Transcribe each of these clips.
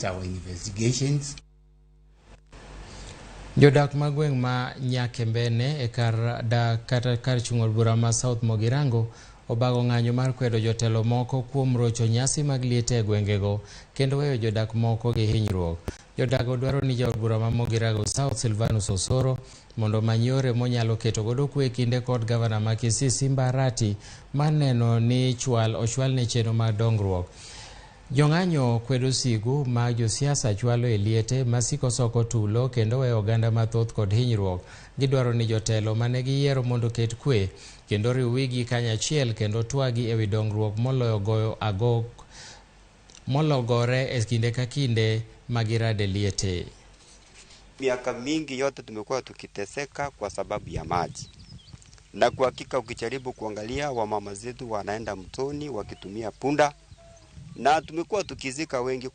Our investigations. Jodak mag gweng' ma Nyakembene e kar dak kata kar chung' od bura ma South Mogirango obago ng'anyo mar kwedo jotelo moko kuom rocho nyasi mag liete e gwengego kendo weyo jodak moko gi hinyruok. Jodak dwaro ni jaod bura ma Mogirango South Silvanus Osoro mondo omany yore monyalo keto godo kwe e kinde kod gavana ma Kisii Simba Arati mar neno ni chwal ochwalne chenro mar dongruok. Jong'anyo kwedo sigu ma josiasa chwalo e liete masiko soko tulo kendo weyo oganda mathoth kod hinyruok. Gidwaro ni jotelo mane giyiero mondo oket kwe kendo riw wigi kanyachiel kendo twagi ewi dongruok moloyo goyo agok mologore e kinde ka kinde ma girade liete. Miaka mingi yote tumekuwa tukiteseka kwa sababu ya maji, na kwa hakika ukijaribu kuangalia wamama zetu wanaenda mtoni wakitumia punda, na tumekuwa tukizika wengi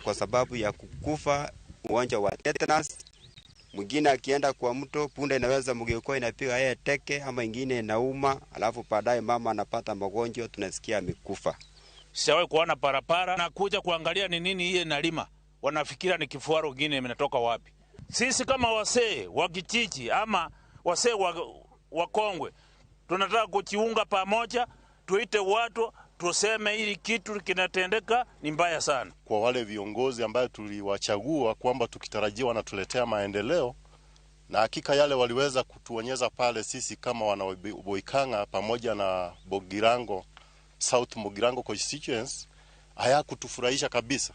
kwa sababu ya kukufa ugonjwa wa tetanus. Mwingine akienda kwa mto, punda inaweza mgeukoa inapiga yeye teke, ama ingine inauma, alafu baadaye mama anapata magonjwa, tunasikia amekufa. Sijawahi kuona parapara na kuja kuangalia ni nini hiye nalima, wanafikira ni kifuaro kingine inatoka wapi. Sisi kama wasee wa kijiji ama wasee wakongwe tunataka kujiunga pamoja, tuite watu tuseme hili kitu kinatendeka ni mbaya sana. Kwa wale viongozi ambayo tuliwachagua kwamba tukitarajia wanatuletea maendeleo, na hakika yale waliweza kutuonyesha pale, sisi kama wana Boikanga pamoja na Bogirango, South Mogirango constituency, hayakutufurahisha kabisa.